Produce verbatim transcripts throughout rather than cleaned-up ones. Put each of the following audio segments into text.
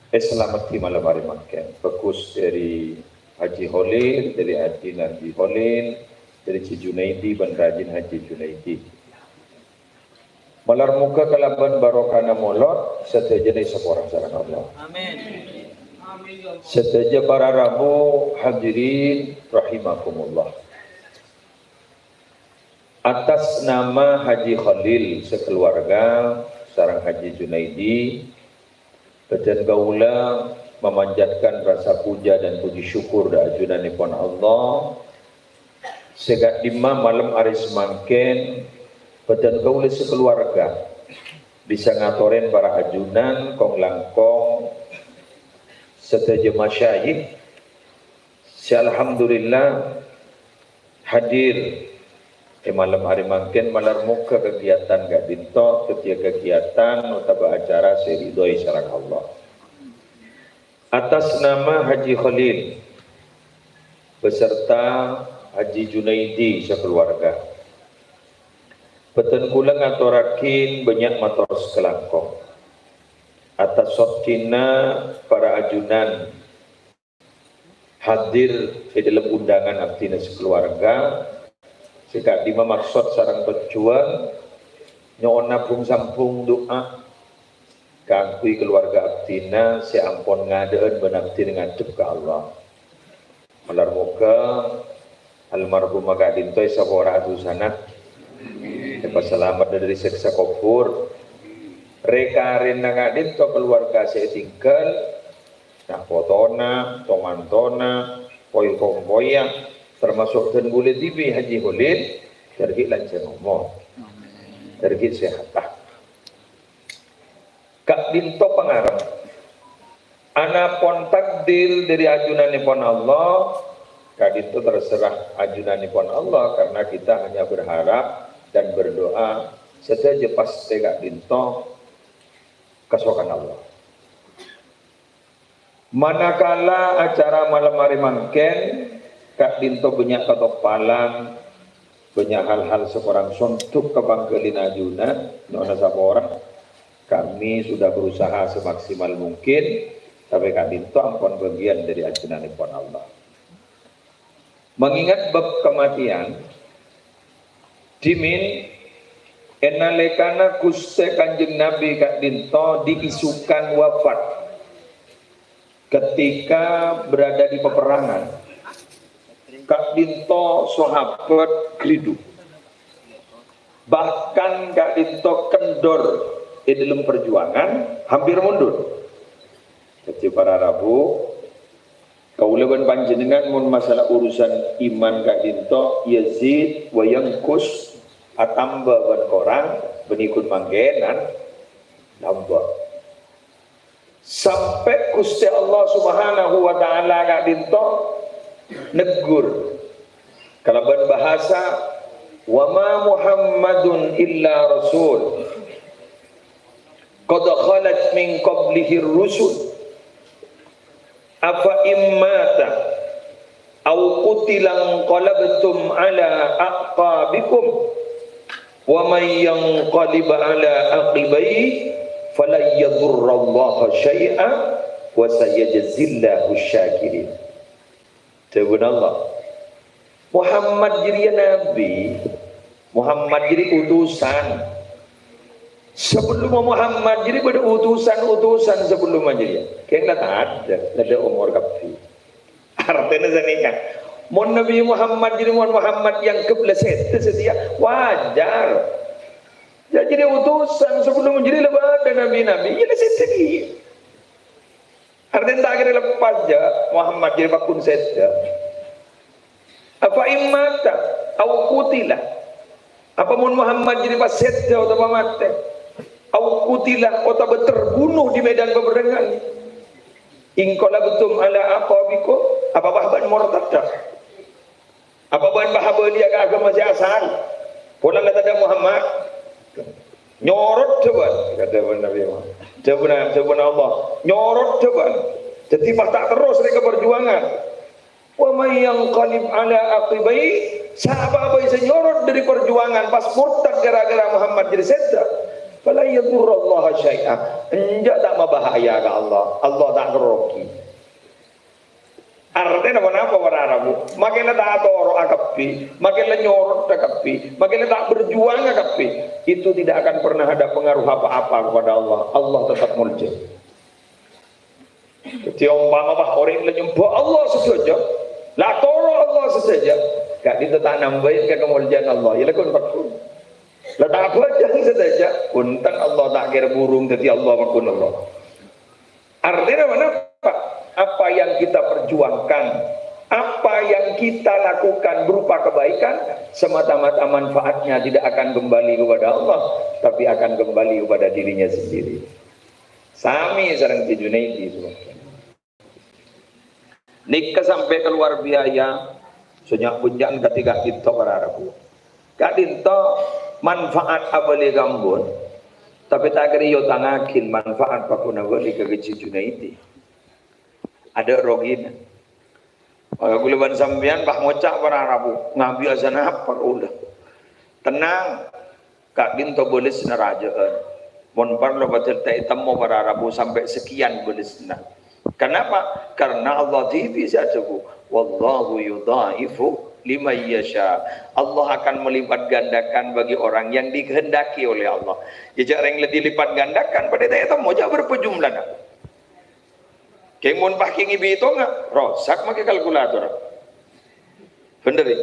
Èsalameddhi malem arè mangkèn. Bagus dhâri Haji Kholil, dhâri Haji Nabi Kholil, dhâri Haji Junaidi bân rajin Haji Junaidi. Malar moghâ kalabân barokana molod, sadhâjâna èsapora sareng Allah. Amin. Sadhâjâ para rabu hadirin rahimakumullah. Atas nama Haji Kholil sakaluwarga sareng Haji Junaidi, bhâdhân kaulâ mamanjatkan rasa puja dan puji syukur dâ' ajunanèpon Allah, sè ka'dimma malem arè samangkèn bhâdhân kaulâ sakaluwarga bisa ngatorè para ajunan kong-langkong sadhâjâ masyayikh sè alhamdulillah hadir è malem arè mangkèn, malar moghâ kagiyatan ka'dinto dhâddhiyâ kagiyatan otabâ acara sè èridhoi sareng Allah. Atas nama Haji Kholil beserta Haji Junaidi sakaluwarga, bhâdhân kaulâ ngatorraghi bânnya' mator sakalangkong. Atas soddhina para ajunan hadir è dhâlem undangan abdhina sakaluwarga, sè ka'dimma maksod sareng tojjhuwân nyo'ona bhung-sambhung du'a kaangghuy kaluwarga abdhina sè ampon ngadâ'ân bân abdhina ngadhep ka Allah. Malar moghâ almarhumah ka'dinto èsapora dusana, èpasalamet dhâri sèksa kobhur. Rè-karèna ka'dinto kaluwarga sè ètinggal, na' potona, to-mantona, poy-kompoyya, termasuk dhân bulâ dhibi' Haji Kholil, dhârghi' lanjhâng omor, dhârghi' sèhatta. Ka'dinto pangarep. Anapon takdir dhâri ajunanèpon Allah, ka'dinto terserah ajunanèpon Allah, karena kita hanya berharap dan berdoa sadhâjâ pastè ka'dinto kasokan Allah. Manakala acara malem arè mangkèn, ka'dinto bânnya' katoppalan, bânnya' hal-hal sè korang sondhuk ka pangghâlina ajunan, nyo'ona sapora. Kami sudah berusaha semaksimal mungkin, tapè ka'dinto ampon bâgiyân dhâri ajunanèpon Allah. Mengingat bab kematian, dhimèn è nalèkana Ghustè Kanjeng Nabi ka'dinto diisukan wafat ketika berada di peperangan, ka'dinto sahabat ghâlidhu. Bahkan ka'dinto kendor è dhâlem perjuangan, hampir mundur. Dhâddhi para rabu, kaulâ bân panjhennengngan mon masalah urusan iman ka'dinto yazid wa yanqus, atamba bân korang, bânnè ghun mangkènan nambâ. Sampè' Ghustè Allah Subhanahu wa Ta'ala ka'dinto neggur kalabân bahasa, "Wa ma Muhammadun illa rasul, qad khalat min qablihir rusul, afa in mata aw qutila inqalabtum ala aqabikum, wa may yanqalib ala aqibaihi falan yadurrallaha syai'a wa sayajzillahu syakirin." Dhâbuna Allah, Muhammad jârèya nabi, Muhammad jârèya utusan. Sabellumma Muhammad jârèya bâdâ utusan-utusan sabellumma jârèya. Kèng la tadâ', la tadâ' omor kabbhi. Artèna sanèka, mon Nabi Muhammad jârèya, mon Muhammad èangghep la sèdhâ satèya, wajar. Jâ-, jârèya utusan, sabellumma jârèya la bâdâ nabi-nabi, iyâ la sèdhâ kèya. Artèna ta' kèra lepas, jâ, Muhammad jârèya pagghun sèdhâ. Afa in mata aw qutila. Apa mon Muhammad jârèya pas sèdhâ otabâ matè? Aw qutila, otabâ terbunuh di medan peperangan. Inqalabtum ala aqabikum, apa bâ' bâ'na mortadhâ? Apa bâ'na bâ' abâliyâ ka aghâma sè asal? Polana tadâ' Muhammad. Nyorot dhâbuna, kata Nabi Muhammad. Dhâbuna, dhâbuna Allah. Nyorot dhâbuna. Dhâddhi pas ta' terros rè ka perjuangan. Wa may yanqalib ala aqibaihi, sapa bhâi sè nyorot dhâri perjuangan pas murtad gara-gara Muhammad jârèya sèdhâ, Wa la yadurrullaha syai'a. Enjâ' ta' mabahaya ka Allah. Allah ta' ngerogi. Artèna ponapa para rabu? Makkè la ta' atoro'a kabbhi, makkè la nyorot kabbhi, makkè la ta' berjuang kabbhi, itu tidak akan pernah ada pengaruh apa-apa kepada Allah. Allah tetap molja. Dhâddhi, ompama, bâh, orèng la nyembâ Allah sadhâjâ, la atoro Allah sadhâjâ, ka'dinto ta' nambâi ka kamoljâ'ân Allah, ya la ghun pagghun. La ta' abhâjâng sadhâjâ, bhunten, Allah ta' kèra burung dhâddhi Allah pagghun Allah. Artèna ponapa? Apa yang kita perjuangkan, apa yang kita lakukan berupa kebaikan, semata-mata manfaatnya tidak akan kembali kepada Allah, tapi akan kembali kepada dirinya sendiri. Sami sareng Kè Junaidi, nèka sampè' kalowar biaya, sè nya'-bânnya'an kadhi ka'dinto para rabu. Ka'dinto manfaat abâli ka ampon, tapè ta' kèra èotangaghi manfaat pagghun abâli ka Kè Junaidi. Adâ' rogina. Maka kaulâ bân sampèyan pas ngoca' para rabu, ngabi asana apa kaulâ. Tenang, ka'dinto bâlessanna rajâ'ân. Mon parlo padâ ta' ètemmo para rabu sampè' sakèyan bâlessanna. Kenapa? Karena Allah dhibi' sè adhâbu, "Wallahu yudha'ifu liman yasha." Allah akan melipat gandakan bagi orang yang dikehendaki oleh Allah. Ya, jhâ' rèng la dilipat gandakan, padâ ta' ètemmo, jhâ' berapa jumlana. Kèng mon pas kèng èbitonga, rosak makkè kalkulator. Bhender, ya?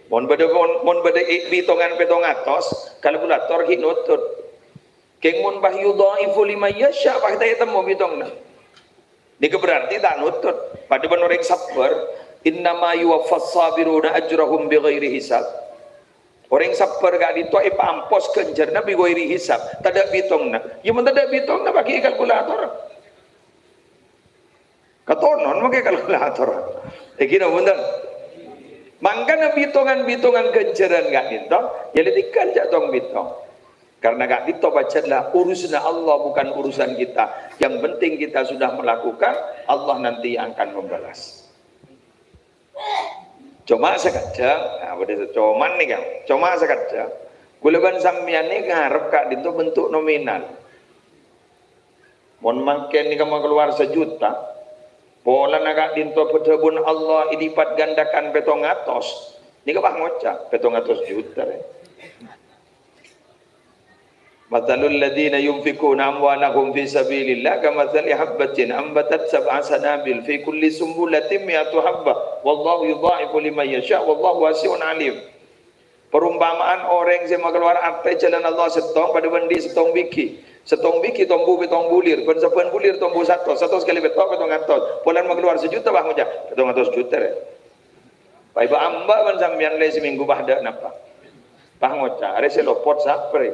Mon bâdâ, mon, mon bâdâ è-, bitongan pètong atos, kalkulator ghi' notut. Kèng mon pas yudha'ifu liman yasha, pas ta' ètemmo bitonganna. Nèka berarti ta' notut. Padâ bân orèng sabbhâr, "Innama yuwaffas sabiruna ajrahum bighairi hisab." Orèng sabbhâr ka'dinto èpaampos ghânjhârânna bi ghairi hisab. Tadâ' bitonganna. Ya, mon tadâ' bitonganna, pagghi' kalkulator. Katonon makkè kalkulator. Èngghi napa bhunten? Mangkana bitongan-bitongan ghânjhârân ka'dinto, ya la tèngghâl jhâ' tong-bitong. Karena ka'dinto pajhât la urusanna Allah, bukan urusan kita. Yang penting kita sudah melakukan, Allah nanti yang akan membalas. Coma sakejjhâ', nah, bâdâ coma nèka, coma sakejjhâ'. Kaulâ bân sampèyan nèka ngarep ka'dinto bentuk nominal. Mon mangkèn nèka makalowar sajuta, polana ka'dinto dhâbuna Allah èlipat gandakan pètong atos, nèka pas ngoca', "Pètong atos juta, rè." "Matsalul ladzina yunfiquna amwalahum fi sabilillah kamatsali habbatin ambatat sab'a sanabil fi kulli sumbulatin mi'atu habbah, wallahu yudha'ifu liman yasha, wallahu wasi'un alim." Parompama'an orèng sè makalowar artè è jhâlân Allah sèttong padâ bân andi' sèttong bighi. Sèttong bighi tombu pètong bulir, bân sabbhân bulir tombu satos, satos kalè pètto' pètong atos. Polana makalowar sajuta, pas ngoca', "Pètong atos juta, rè." Pas èbâ' amba' bân sampèyan lè samènggu pas dâ' napa. Pas ngoca', "Arè sè lopot sapa, rè?"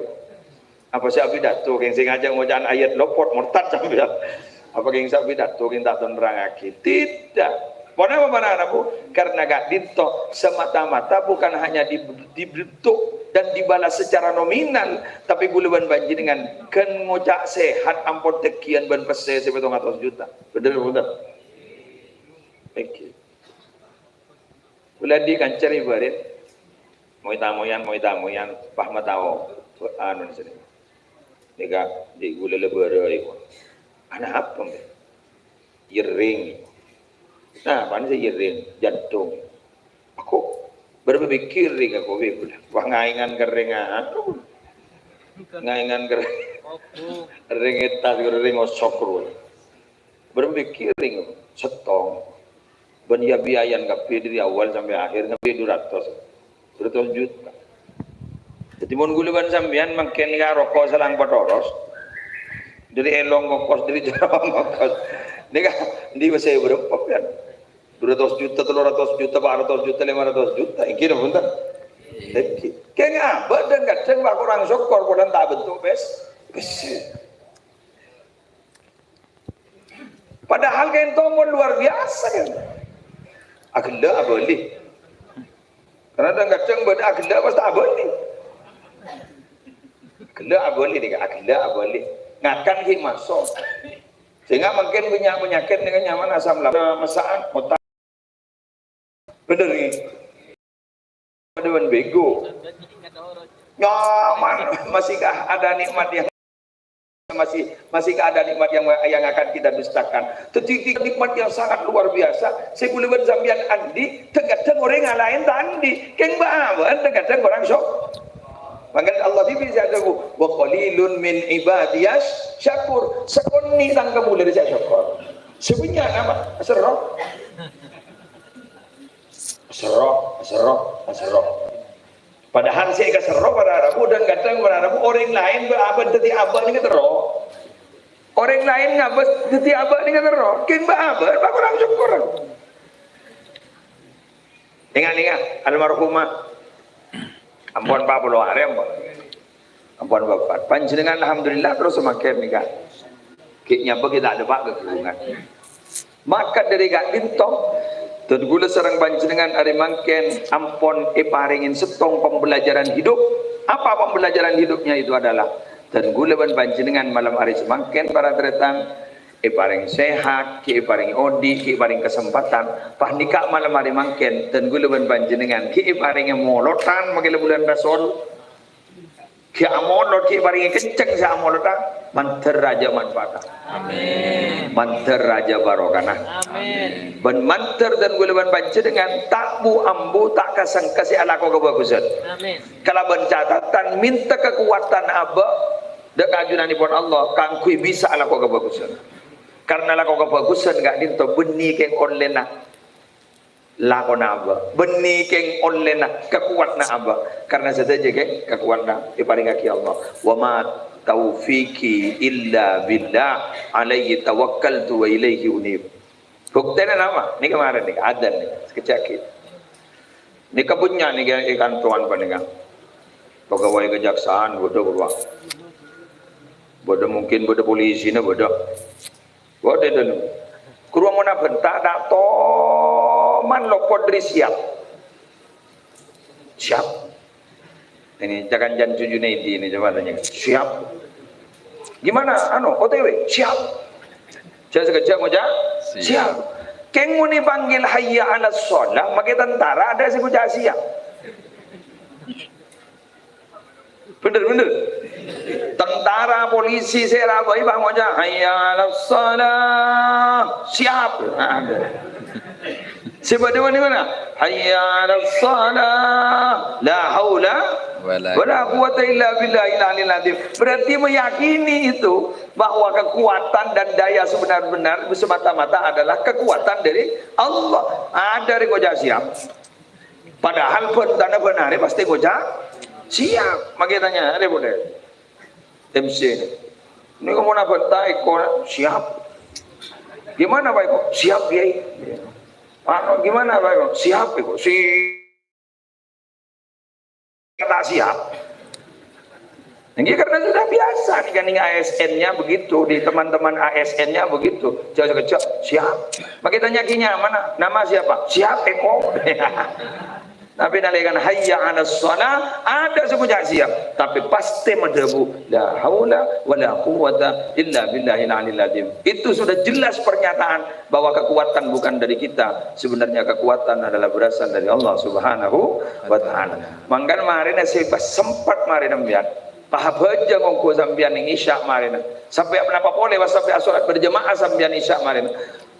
Apa sè apidato, kèng sè ngajhâk ngoca'an ayat lopot, mortad sampèyan. Apa kèng sè apidato, kèng ta' tao nerrangaghi? Tidak. Ponapa manana, Bu? Karena ka'dinto semata-mata bukan hanya di-, dibentuk dan dibalas secara nominal, tapi kaulâ bân panjhennengan kan ngoca' sehat ampon tègghiyân bân pèssè sè pètong atos juta. Bhender, bhender? Thank you. Kaulâ andi' kanca rè bârâ', moy-tamoyan, moy-tamoyan, pas matao, anu, sènè. Nèka, andi' kaulâ la bârâ' iku. Ana apa, Mbè? Iyâ rèng. Nah, apaan sih iyâ rèng? Jantung. Aku, bârâmma bighi rèng aku, Mbè, kaulâ. Wah, ngaèngan ka rèng, anu. Ngaèngan ka rèng. Rèng ètas, rèng osok, kaulâ. Bârâmma bighi rèng? Sèttong. Bân iyâ biayana kabbhi dâri awal sampè' akhir, ngabbhi du ratos. Du ratos juta. Dhâddhi, mon kaulâ bân sampèyan mangkèn nèka roko salang patoros, dâri èlong ngokos, dâri jârâ ngokos. Nèka, andi' pèssè bârâmpa, kan? Du ratos juta, tello ratos juta, pa' ratos juta, lèma ratos juta. Èngghi napa bhunten? Èngghi. Kèng abâ' dhâng-kadhâng pas korang sokkor, polana ta' bentuk pès-, pèssè. Padahal kento mon luar biasa, kan? Aghellâ' abâli. Karena kadhâng-kadhâng bâdâ aghellâ' pas ta' abâli. Aghellâ' abâli nèka, aghellâ' abâli. Ngakan ghi' maso'. Sehingga mangkèn bânnya' panyakèt nèka nyaman asam lambung, mesa'an, otak. Bhender, ngghi? Padâ bân bego. Nyaman, masihkah ada nikmat yang masih, masihkah ada nikmat yang, yang akan kita dustakan? Jadi, nikmat yang sangat luar biasa. Sè kaulâ bân sampèyan andi', kadhâng-kadhâng orèng laèn ta' andi'. Kèng bâ'ân, kadhâng-kadhâng korang syok-, Mangkana Allah dhibi' sè adhâbu, "Wa qalilun min ibadiyas syakur." Sakonè' tang kaulâ sè asokkor. Sè bânnya' napa? Aserro. Aserro, aserro, aserro. Padahal sè èkaserro para rabu, kadhâng-kadhâng para rabu orèng laèn bâ-, abâ' dhâddhi abâ' nèng terro. Orèng laèn ngabâs dhâddhi abâ' nèng terro. Kèng bâ-, abâ', apa korang sokkor? Ènga'-ènga', almarhumah. Ampon empat puluh arè, ampon. Ampon wafat. Panjhennengngan alhamdulillah terros samangkèn nèka. Ghi' nyabâ ghi' ta' dâpa' ka ghulungan. Maka dhâri ka'dinto, dân kaulâ sareng panjhennengngan arè mangkèn ampon èparèngè sèttong pembelajaran hidup. Apa pembelajaran hidupnya itu adalah? Dân kaulâ bân panjhennengngan malem arè samangkèn, para tarètan, èparèng sehat, ghi' èparèng odi', ghi' èparèng kasempatan. Panèka malem arè mangkèn, dân kaulâ bân panjhennengngan, ghi' èparèngè molodhân, mangkèn bulân Rasul. Ghi' amolod, ghi' èparèngè kenceng sè amolodhân, mandhâr rajâ manfaatna. Amin. Mandhâr rajâ barokahna. Amin. Bân mandhâr dân kaulâ bân panjhennengngan, ta' bu-ambu, ta' ka-sengka sè alako kabhâghusân. Amin. Kalabân catetan, mènta kakowadhân abâ' dâ' ka ajunanèpon Allah kaangghuy bisa alako kabhâghusân. Karna lako kabhâghusân ka'dinto bânnè kèng ollèna lakona abâ', bânnè kèng ollèna kakowadhânna abâ'. Karna sadhâjâ kèng kakowadhânna èparèngaghi Allah. "Wa ma taufiqi illa billah, alaihi tawakkaltu wa ilaihi unib." Buktèna napa? Nèka marèn nèka, adzan nèka, sakejjhâ' ghi'. Nèka bânnya' nèka è kantoran panèka. Pegawai kejaksaan bâdâ, bâdâ. Bâdâ mungkin bâdâ polisina bâdâ. Bâdâ dâlem. Karowa mon abhânta ta' toman lopot dâri siap. Siap. Ini ca-, kancan cu Junaidi ini coba tanya. Siap. Gimana? Anu, O T W? Siap. Jhâ' sakejjhâ' ngoca', siap. Siap. Kèng mon èpanggil hayya 'alas shalah, makè tentara ada sè ngoca' siap. Bhender, bhender. Tentara, polisi, sè rabâi, bân ngoca', "Hayya 'alas shalah." Siap. Nah, ada. Sè bâdâ di mana? "Hayya 'alas shalah." La haula wala quwwata illa billahil aliyil azim. Berarti meyakini itu bahwa kekuatan dan daya sebenar-benar semata-mata adalah kekuatan dari Allah. Ada rèng ngoca' siap. Padahal bhântana bân arè pastè ngoca', "Siap." Makè tanya arè polè. M C ini. Ini kamu nabhânta Eko, "Siap." "Gimana, Pak Eko?" "Siap, Kiai." "Pak, gimana, Pak Eko?" "Siap, Eko." Si-, kata siap. Ini karena sudah biasa nih, kan, ini A S N-nya begitu, di teman-teman A S N-nya begitu. Jauh sekejap, "Siap." Makè tanya kinya, "Mana? Nama siapa?" "Siap, Eko." Tapè nalèkana hayya 'alas shalah, ada sè ngoca' siap, tapè pastè madhâbu, "La haula wala quwwata illa billahil aliyil azim." Itu sudah jelas pernyataan bahwa kekuatan bukan dari kita, sebenarnya kekuatan adalah berasal dari Allah Subhanahu wa Ta'ala. Mangkana marèna sè pas sempat marèna sampèyan, pas abhâjâng ongghu sampèyan nèng Isya marèna. Sampè' napa polè pas sampè' asolat berjamaah sampèyan Isya marèna.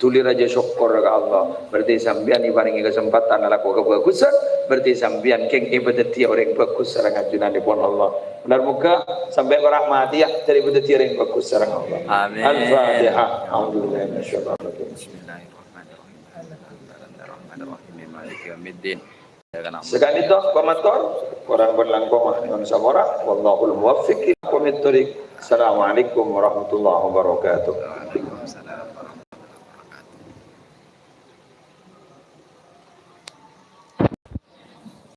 Dhuli rajâ sokkor ka Allah. Berarti sampèyan èparèngè kasempatan alako kabhâghusân, berarti sampèyan kèng èpadhâddhiyâ orèng bhâghus sareng ajunanèpon Allah. Bhendher moghâ sampè' pèra' matè, yâ, dhâddhi èpadhâddhiyâ orèng bhâghus sareng Allah. Amin. Al-Fatihah. A'udzubillahi minasyaitonirrajim. Bismillahirrahmanirrahim. Alhamdulillahirrahmanirrahim. Maliki yaumiddin. Saka'dinto pamator, korang bân langkong nyo'on sapora. Wallahul muwaffiq ila aqwamit thoriq. Assalamualaikum warahmatullahi wabarakatuh. Waalaikumsalam.